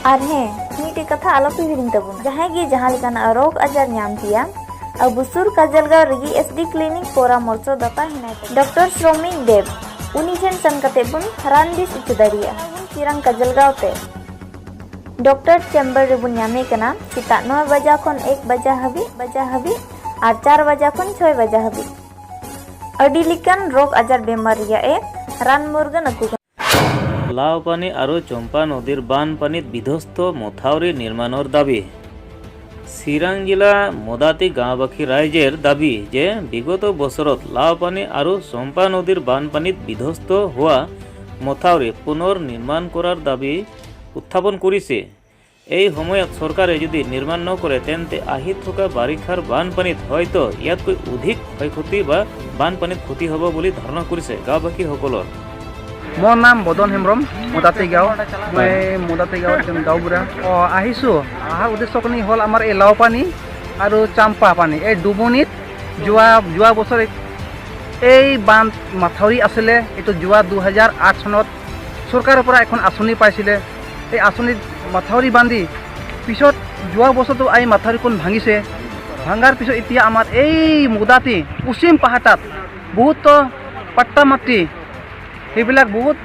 और हें मिट्टे कथा आलो पे हिड़िंग तबुना जहां गी जहां लेकाना रोग आजार नाम पिया अब सुर काजलगांव रिगी एसडी क्लिनिक परामर्श दाता हेनाय डॉक्टर श्रमिक देव उनी ठेन सन कते बुन रान बिस उच्च दाड़िया चिरांग काजलगांव ते डॉक्टर चैम्बर रे बुन नामे कना सेता 9 बजा खन 1 बजा हबी और 4 बजा खन 6 बजा हबी अडी लेकान रोग आजार बेमार रिया ए रान मुर्गन अकु লাওপানী আৰু চম্পা নদীৰ বানপানীত বিধ্বস্ত মথাউৰি নিৰ্মাণৰ দাবী। চিৰাং জিলা মদাতি গাঁওবাসী ৰাইজেৰ দাবী যে বিগত বছৰত লাওপানী আৰু চম্পা নদীৰ বানপানীত বিধ্বস্ত হোৱা মথাউৰি পুনৰ নিৰ্মাণ কৰাৰ দাবী উত্থাপন কৰিছে। এই সময়ত চৰকাৰে যদি নিৰ্মাণ নকৰে তেন্তে আহি থকা বাৰিষাৰ বানপানীত হয়তো ইয়াতকৈ অধিক ক্ষয়ক্ষতি বা বানপানীত ক্ষতি হ'ব বুলি ধাৰণা কৰিছে গাঁওবাসীসকলৰ। মোৰ নাম বদন হেমব্ৰম, মোদাতি গাঁও। মই মোদাতি গাঁৱৰ এজন গাঁওবুঢ়া। আহিছোঁ, অহাৰ উদ্দেশ্যখিনি হ'ল আমাৰ এই লাও পানী আৰু চাম্পা পানী এই ডুবনিত যোৱা বছৰ এই বান্ধ মাথাউৰি আছিলে। এইটো যোৱা 2008 চনত চৰকাৰৰ পৰা এখন আঁচনি পাইছিলে। এই আঁচনিত মাথাউৰি বান্ধি পিছত যোৱা বছৰটো এই মাথাউৰিখন ভাঙিছে। ভাঙাৰ পিছত এতিয়া আমাৰ এই মোদাতি পশ্চিম পাহাৰটাত বহুতো পাট্টা মাটি সেইবিলাক বহুত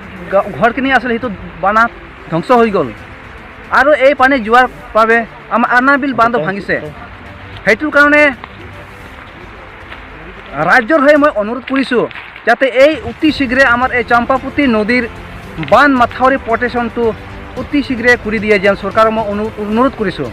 ঘৰখিনি আছিলে, সেইটো বানাত ধ্বংস হৈ গ'ল। আৰু এই পানী যোৱাৰ বাবে আমাৰ আনাবিল বান্ধ ভাঙিছে। সেইটোৰ কাৰণে ৰাজ্যৰ হৈ মই অনুৰোধ কৰিছোঁ যাতে এই অতি শীঘ্ৰে আমাৰ এই চম্পাপতি নদীৰ বান্ধ মাথাউৰি প্ৰটেকশ্যনটো অতি শীঘ্ৰে কৰি দিয়ে যেন চৰকাৰক মই অনুৰোধ কৰিছোঁ।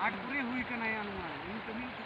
आठ पूरे हुई कना या नुआ इन कमी